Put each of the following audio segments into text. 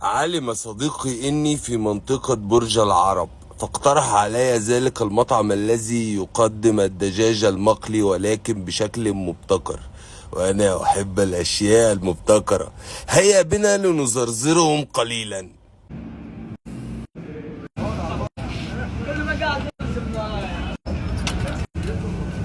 علم صديقي إني في منطقة برج العرب، فاقترح علي ذلك المطعم الذي يقدم الدجاج المقلي ولكن بشكل مبتكر، وأنا أحب الأشياء المبتكرة. هيا بنا لنزرزرهم قليلا.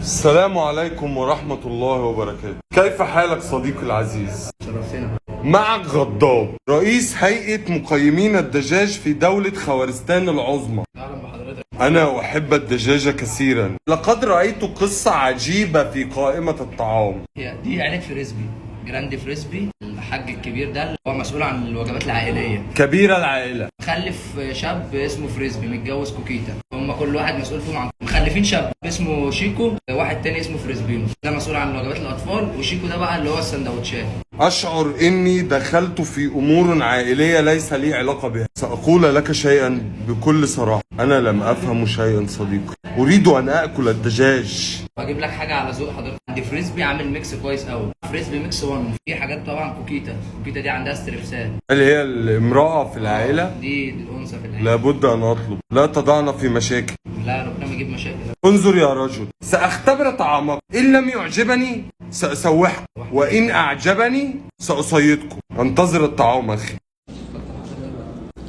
السلام عليكم ورحمة الله وبركاته. كيف حالك صديقي العزيز؟ شرفتنا. معك غضاب، رئيس هيئة مقيمين الدجاج في دولة خوارستان العظمى. اهلا بحضرتك. أنا أحب الدجاج كثيرا. لقد رأيت قصة عجيبة في قائمة الطعام. هي دي عيلة فريسبي، جراند فريسبي، الحاج الكبير ده اللي هو مسؤول عن الوجبات العائلية. كبير العائلة. مخلف شاب اسمه فريسبي، متجوز كوكيتا. هم كل واحد مسؤول فيهم عن، مخلفين شاب اسمه شيكو، واحد تاني اسمه فريسبينو، ده مسؤول عن وجبات الأطفال، وشيكو ده بقى اللي هو السندوتشات. أشعر إني دخلت في أمور عائلية ليس لي علاقة بها. سأقول لك شيئا بكل صراحة، أنا لم أفهم شيئا صديقي. أريد أن آكل الدجاج. واجيب لك حاجة على ذوق حضرتك. عند فريسبي عامل mix كويس قوي، فريسبي mix 1، في حاجات طبعا كوكيتا، كوكيتا دي عندها strips ات. هل هي الامرأة في العائلة؟ دي الأنثى في العيلة. لابد أن أطلب، لا تضعنا في مشاكل. لا ربنا ما يجيب مشاكل. انظر يا رجل، سأختبر طعامك، إن لم يعجبني سأسوحكم، وإن أعجبني سأصيدكم. انتظر الطعام أخي.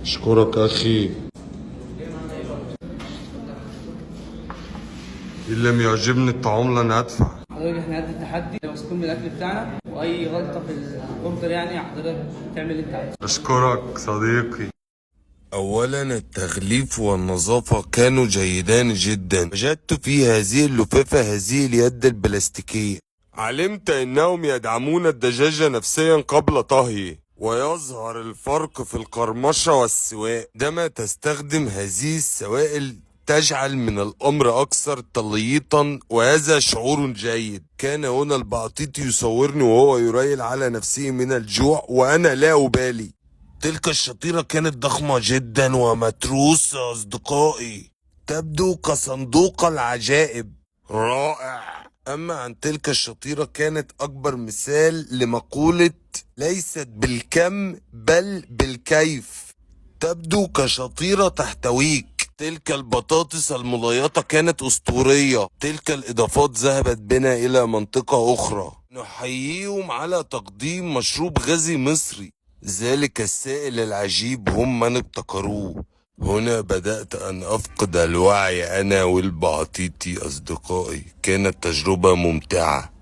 أشكرك أخي. إن لم يعجبني الطعام لن أدفع. حضرتك احنا قد التحدي، واثقين من الاكل بتاعنا، واي غلطه في ال order يعني حضرتك تعمل اللي انت عايزه. أشكرك صديقي. أولا التغليف والنظافة كانوا جيدان جدا. وجدت في هذه اللفافة هذه اليد البلاستيكية. علمت أنهم يدعمون الدجاج نفسيا قبل طهيه، ويظهر الفرق في القرمشة والسواء. عندما تستخدم هذه السوائل تجعل من الأمر أكثر تليطا، وهذا شعور جيد. كان هنا البعطيط يصورني وهو يريل على نفسه من الجوع وأنا لا أبالي. تلك الشطيرة كانت ضخمة جدا ومتروسة أصدقائي، تبدو كصندوق العجائب. رائع. أما عن تلك الشطيرة كانت أكبر مثال لمقولة ليست بالكم بل بالكيف. تبدو كشطيرة تحتويك. تلك البطاطس المليطة كانت أسطورية. تلك الإضافات ذهبت بنا إلى منطقة أخرى. نحييهم على تقديم مشروب غازي مصري. ذلك السائل العجيب هم من ابتكروه. هنا بدأت أن أفقد الوعي أنا والبعطيتي أصدقائي. كانت تجربة ممتعة.